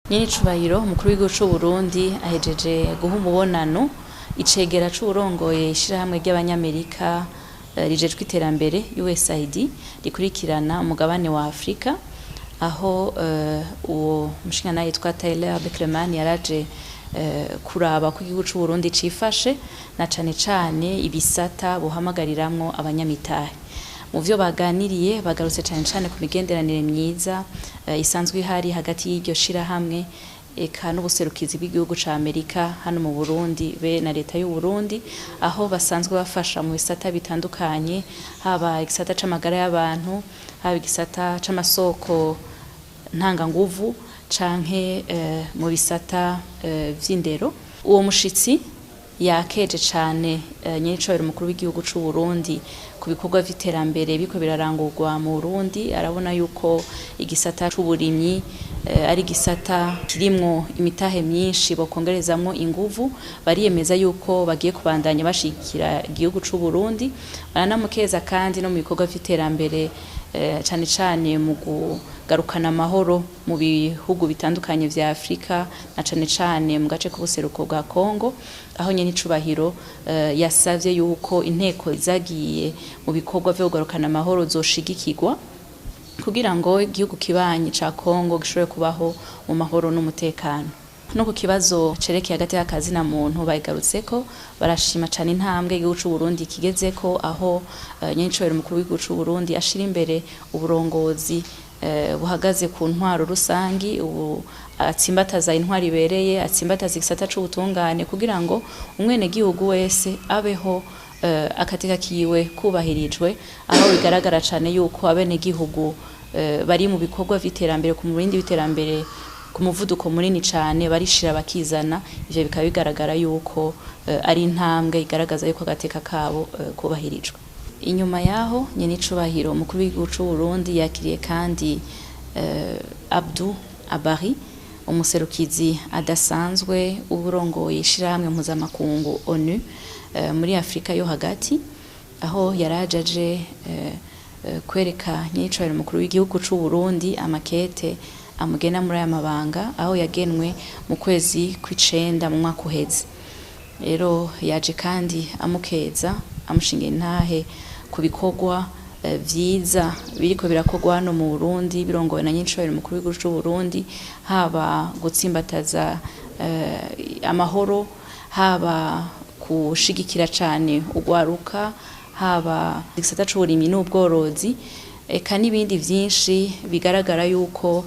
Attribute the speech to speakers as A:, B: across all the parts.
A: Nyenicubahiro umukuru w'igihugu c'Uburundi ahejeje guha umubonano icegera c'uwurongoye ishirahamwe ry'abanyamerika rijejwe iterambere USAID rikurikirana umugabane wa Afrika, aho uwo mushingantahe yitwa Tyler Beckerman yaraje kuraba ko igihugu c'Uburundi cifashe na cane cane ibisata bohamagariramwo abanyamitahe. Mu vyo baganiriye bagarutse cane cane ku migenderanire myiza isanzwe ihari hagati y'iryo shirahamwe eka n'ubuserukizi bw'igihugu ca Amerika hano mu Burundi be na leta y'u Burundi, aho basanzwe bafasha mu bisata bitandukanye, haba igisata c'amagara y'abantu, haba igisata c'amasoko ntanganguvu canke mu bisata vy'indero. Uwo mushitsi yakeje cane nyenicubahiro umukuru w'igihugu c'u Burundi ku bikorwa vy'iterambere biriko birarangurwa mu Burundi. Arabona yuko igisata c'uburimyi ari igisata kirimwo imitahe myinshi bokongerezamwo inguvu. Bariyemeza yuko bagiye kubandanya bashigikira igihugu c'u Burundi, baranamukeza kandi no mu bikorwa vy'iterambere, cane cane mu kugarukana amahoro mu bihugu bitandukanye vya Afrika na cane cane mu gace k'ubuseruko bwa Kongo, aho nyenicubahiro yasavye yuko inteko zagiye mu bikorwa vyo kugarukana amahoro zoshigikirwa kugira ngo igihugu kibanyi ca Kongo gishobore kubaho mu mahoro n'umutekano. No ku kibazo cerekeye hagati y'akazi na muntu bayigarutseko, barashima cane intambwe igihugu c'u Burundi kigezeko, aho nyenicubahiro umukuru w'igihugu c'u Burundi ashira imbere uburongozi buhagaze ku ntwaro rusangi, ubu atsimbataza intwaro ibereye, atsimbataza igisata c'ubutungane kugira ngo umwenegihugu wese abeho akateka kiwe kubahirijwe, aho bigaragara cane yuko abenegihugu bari mu bikorwa vy'iterambere ku murindi w'iterambere ku muvuduko munini cane, barishira bakizana. Ivyo bikaba bigaragara yuko ari intambwe igaragaza yuko agateka kabo kubahirijwe. Inyuma yaho nyenicubahiro umukuru w'igihugu c'u Burundi yakiriye kandi Abdou Abari, umuserukizi adasanzwe uburongoye ishirahamwe mpuzamakungu ONU muri Afrika yo hagati, aho yaraje aje kwereka nyenicubahiro umukuru w'igihugu c'u Burundi amakete amugena muri aya mabanga, aho yagenwe mu kwezi kw'icenda mu mwaka uheze. Rero yaje kandi amukeza, amushinga intahe ku bikorwa vyiza biriko birakorwa hano mu Burundi birongowe na nyenicubahiro umukuru w'igihugu c'u Burundi, haba gutsimbataza amahoro, haba gushigikira cane urwaruka, haba igisata c'uburimyi n'ubworozi, eka n'ibindi vyinshi bigaragara yuko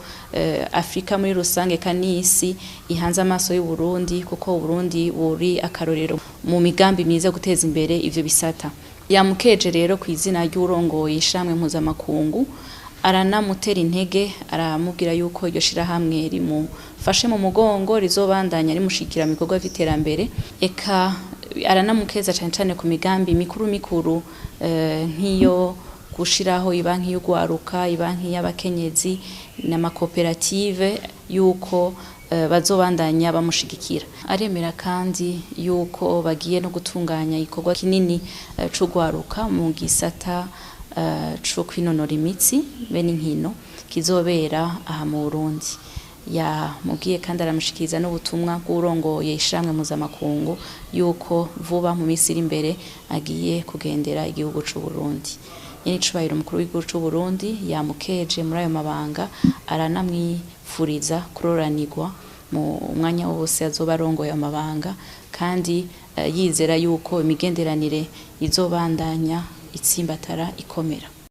A: Afrika muri rusange eka n'isi ihanze amaso y'u Burundi, kuko Burundi buri akarorero mu migambi myiza guteza imbere ivyo bisata. Yamukeje rero kw'izina ry'urongoye ishirahamwe mpuzamakungu, aranamutera intege, aramubwira yuko iryo shirahamwe rimufashe mu mugongo, rizobandanya rimushigikira mu bikorwa vy'iterambere, eka aranamukeza cane cane ku migambi mikuru mikuru nk'iyo gushiraho ibanki y'urwaruka, ibanki y'abakenyezi n'amakoperative, yuko bazobandanya bamushigikira. Aremera kandi yuko bagiye no gutunganya igikorwa kinini c'urwaruka mu gisata co kwinonora imitsi be n'inkino kizobera aha mu Burundi. Yamubwiye kandi aramushikiriza n'ubutumwa bw'urongoye ishirahamwe mpuzamakungu yuko vuba mu minsi iri imbere agiye kugendera igihugu c'u Burundi. Nyenicubahiro umukuru w'igihugu c'u Burundi yamukeje muri ayo mabanga, aranamwifuriza kuroranirwa mu mwanya wose azoba arongoye amabanga, kandi yizera yuko imigenderanire izobandanya itsimbatara ikomera.